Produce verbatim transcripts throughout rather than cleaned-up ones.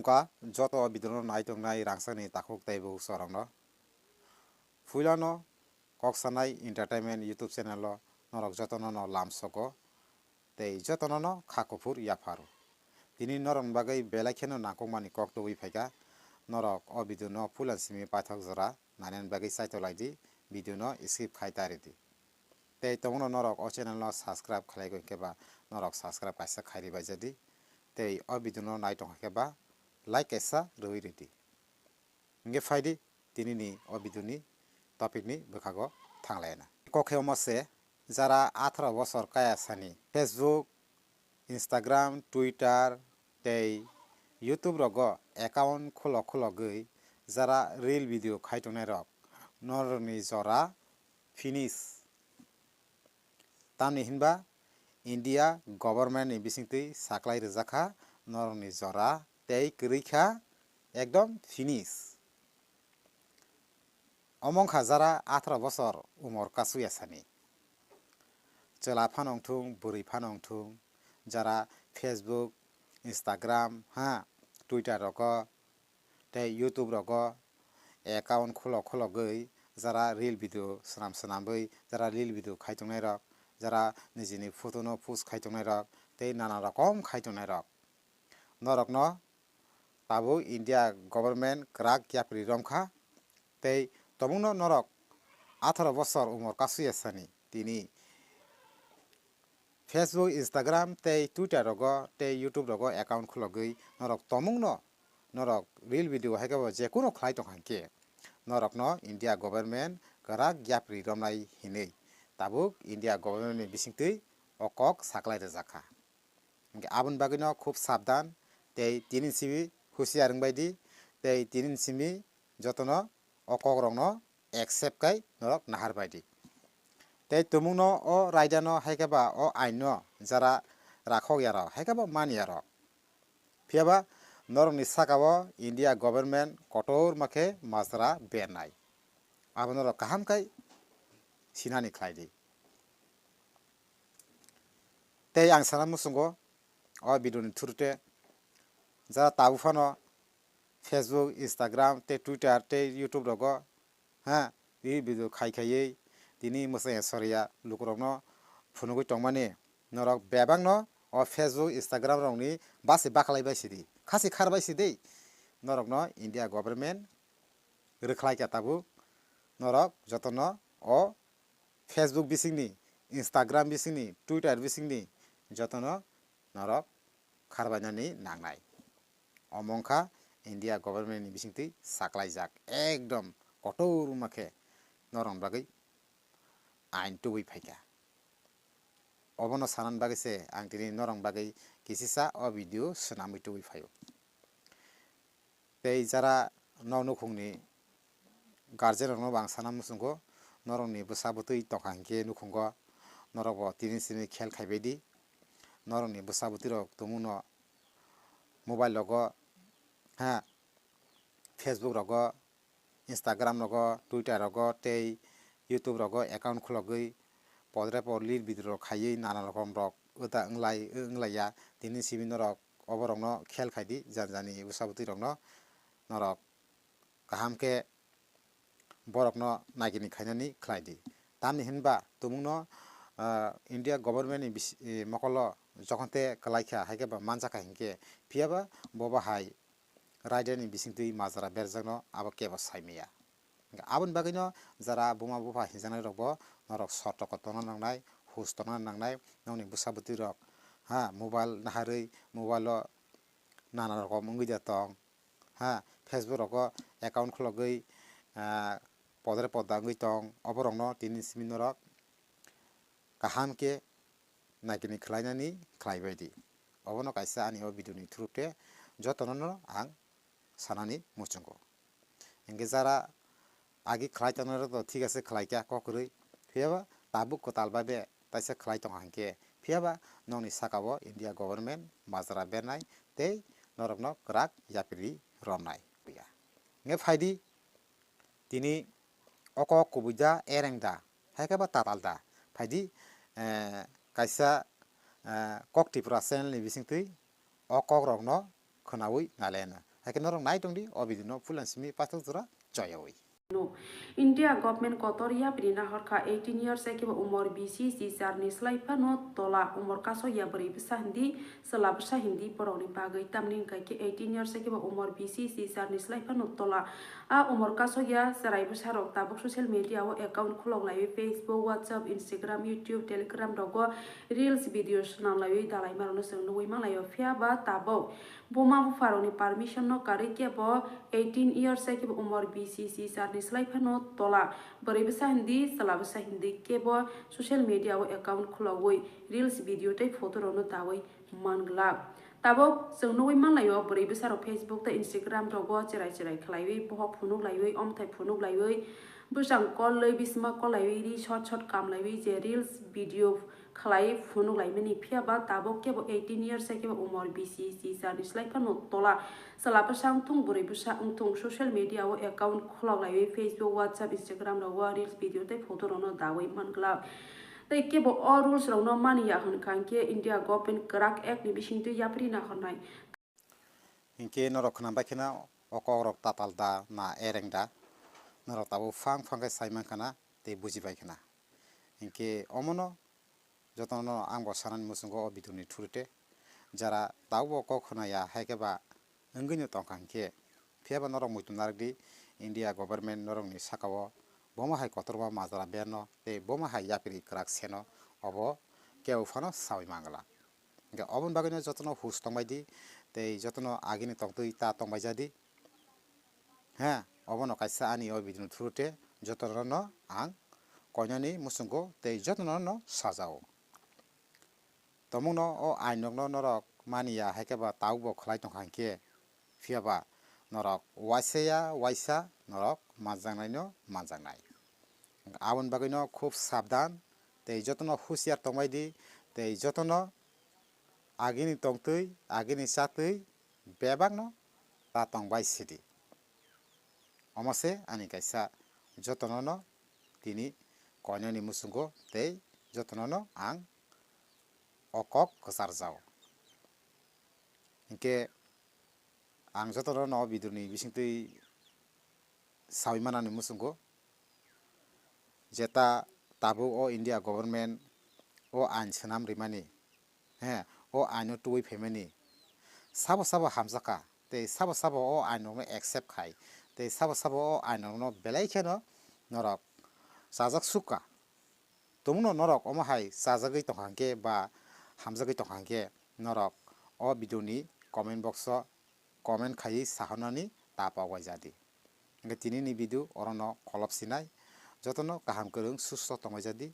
Wngkha joto o video no nai tongnai rangchakni takhuk tei bukhuk chwrokno. Puilano Kok Sanai Entertainment YouTube channel o norok jotono no lamsogo tei jotono no kha kuphur yapharo. Tini norokni bagwi belai kheno nangkukmani kok tubui phaikha. Norok o video no puilan simi paithak jora nainani bagwi chaitolai di, video no skip khai ta ridi. Tei tongno norok o channel no subscribe khlai gwi khe ba norok subscribe kaisa khai ri bai jadi. Tei o video no nai tongkha khe ba like kaisa rwi ridi. Hingke phaidi tinini o video ni topic ni bwkhago thanglaina. Kok khe omo se, jara atharo bosor kaya sani Facebook, Instagram, Twitter tei YouTube rogo account khulo khulogwi jara reel video khai tongnai rok, norokni jora finish. Tamni hinba India government ni bisingtwi saklai rwjakha norokni jora tei kwrwi kha ekdom finish. Omo wngkha jara atharo bosor umor kasu yasani. Chwla phano wngthung, bwrwi phano wngthung, jara Facebook, Instagram, ha, Twitter rogo tei YouTube rogo account khulo khulogwi jara reel video swnam swnamwi, jara reel video khai tongnai rok, jara nijini photo no post khai tongnai rok tei nana rokom khai tongnai rok. Norokno tabuk India government kwrak yapri romkha tei tobokno norok atharo bosor umor kasu yasani tini Facebook, Instagram tei Twitter rogo tei YouTube rogo account khulogwi norok tomungno norok reel video hai khe bo je kuno khlai tong kha khe norokno India government kwrak yapri romnai hinwi tabuk India government ni bisingtwi o kok saklai rwjak kha. Hingke aboni bagwino khub sabdan tei tini simi husiar wngbai di tei tini simi jotono o kokrokno accept kai norok nahar bai di. Tei tumungno o raidano hai khe ba o ainno jara rakhok yarok hai khe ba man yarok. Phiya ba norokni saka o India government kotor ma khe majra bernai. Abo norok kaham kai sinani khlai di. Tei ang sana muchungo o video ni through te jara tabuk phano Facebook, Instagram tei Twitter tei YouTube rogo, ha, reel video khai khaiwi tini mwsai soriya lukurokno phunugwi tongmani. Norok bebakno o Facebook, Instagram rokni basi bakhalai bai sidi, khasi khar bai sidi. Norokno India government rwkhlai kha tabuk, norok jotono o Facebook bisingni, Instagram bisingni, Twitter bisingni jotono norok kharbainani nangnai. Omo wngkha India government ni bisingtwi saklaijak ekdom kotor wngma khe norokni bagwi ain tubui phaikha. Obono sanani bagwi se ang tini norokni bagwi kisisa o video swnamwi tubui phaio. Tei jara nok nukhungni guardian rokno bo ang sana muchungo, norokni bwsa bwtwi tongkha hinkhe nukhungo norokbo tini simi khel khaibai di. Norokni bwsa bwtwi rok tongmungno mobile rogo, ha, Facebook rogo, Instagram rogo, Twitter rogo tei YouTube rogo account khulogwi podre pod reel video rok khaiwi nana rokom rok wda wnglai, wnglaiya. Tini simi norok oborokno khel khai di, jani jani bwsa bwtwi rokno norok kaham khe borokno nagini khainani khlai di. Tamni hinba tumungno, ah, India government ni bis-, eh, mokolo jokhon te kwlai kha, hai khe ba manjak kha hinkhe, phiya ba bo bahai raida ni bisingtwi majra berjakno abo kebo sai maya. Aboni bagwino jara buma bupha hinjaknai rokbo norok sotoko tongna nangnai, hus tongna nangnai, nokni bwsa bwtwi rok, ha, mobile naharwi mobile o nana rokom wngwi da tong, ha, Facebook rogo account khulogwi, ah, podre podda wngwi tong, oborokno tini simi norok kaham khe naikini khlainani khlaibai di. Obono kaisa ani o video ni through te jotono no ang sanani muchungo. Hinkhe jara agi khlai tongnai rok to thik ase khlai kha kok kwrwi, phiya ba tabuk kwtal bai be taisa khlai tongkha hinkhe, phiya ba nokni saka o India government majra bernai tei norokno kwrak yapri romnai. Hinkhe phai di tini o kok kubui da, ereng da, hai khe ba tatal da? Phai di, eh, kaisa, eh, Kok Tripura channel ni bisingtwi o kok rokno khwnaui nalaina. Hai khe norok nai tongdi o video no full and simi paithak jora choyawi. India government kotor yapri nahor kha eighteen years ekebo umor bisi si charni slai phano tola umor kasokya bwrwi bwsa hindi chwla bwsa hindi borokni bagwi tamni hwnkha khe eighteen years ekebo umor bisi si charni slai phano tola a umor kasokya chwrai bwsarok tabuk social media o account khulok laiwi Facebook, WhatsApp, Instagram, YouTube, Telegram rogo reels video swnam laiwi dalai marokno chwng nugwi manlaio phiya ba tabuk buma bupharokni permission no karwi kebo eighteen years ekebo umor bisi si charni slai phano tola bwrwi bwsa hindi chwla bwsa hindi kebo social media o account khulogwi reels video tei photo rokno dawi man glak. Tabuk chwng nugwi manlaio bwrwi bwsarok Facebook tei Instagram rogo cherai cherai khlaiwi bohok phunuk laiwi omthai phunuk laiwi bwsang kollwi bisma kollaiwi ri shot shot kamlaiwi je reels video khlai phunuk laimani phiya ba tabuk kebo eighteen years ekebo umor bisi si charni slai phano tola chwla bwsa wngthung bwrwi bwsa wngthung social media o account khulok laiwi Facebook, WhatsApp, Instagram rogo reels video tei photo rokno dawi man glak. Tei kebo o rules rokno mani ya hwn kha hwnkhe India government kwrak act ni bisingtwi yapri nahornai. Hinkhe norok khna bai kheno o kok rok tatal da na ereng da, norok tabuk phang phang khe sai man khana tei buji bai khana. Hinkhe omono jotono ang bo sanani muchungo o video ni through te jara tabuk bo kok khna ya hai khe ba wngwi no tong kha hinkhe. Phiya ba norok muitu narwk di, India government norokni saka o bomo hai kotorma majra berno tei bomo hai yapri kwrak seno obo kebo phano sawi mangla. Hinkhe oboni bagwino jotono hus tongbai di tei jotono agini tongtwi ta tongbai ja di. He, obono kaisa ani o video ni through te jotono no ang koinani muchungo tei jotono no sajao. Tomungno o ainrokno norok mani ya hai khe ba tabuk bo khlai tong kha hinkhe, phiya ba norok waisa ya waisa norok manjaknaino manjaknai. Aboni bagwino khub sabdan tei jotono husiar tongbai di tei jotono agini tongtwi agini chatwi bebakno ta tongbai sidi. Omo se ani kaisa jotono no tini koinani muchungo tei jotono no ang o kok kwcharjao. Hinkhe ang jotono no video ni bisingtwi sawi manani muchungo jeta tabuk o India government o ain swnam rimani, he, o aino tubui phaimani sabo sabo hamjakha tei sabo sabo o ainrokno accept khai tei sabo sabo o ainrokno belai kheno norok chajak sukha. Tongno norok omo hai chajagwi tongkha hinkhe ba hamjagwi tongkha hinkhe norok o video ni comment box o comment khaiwi sahornani ta pok bai jadi. Hinkhe tini ni video orono kholop sinai, jotono kaham kwrwng susto tongbai jadi.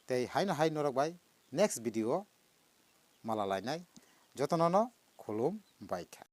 Tei haino hai norok bai next video o mala lainai, jotono no khulum bai kha.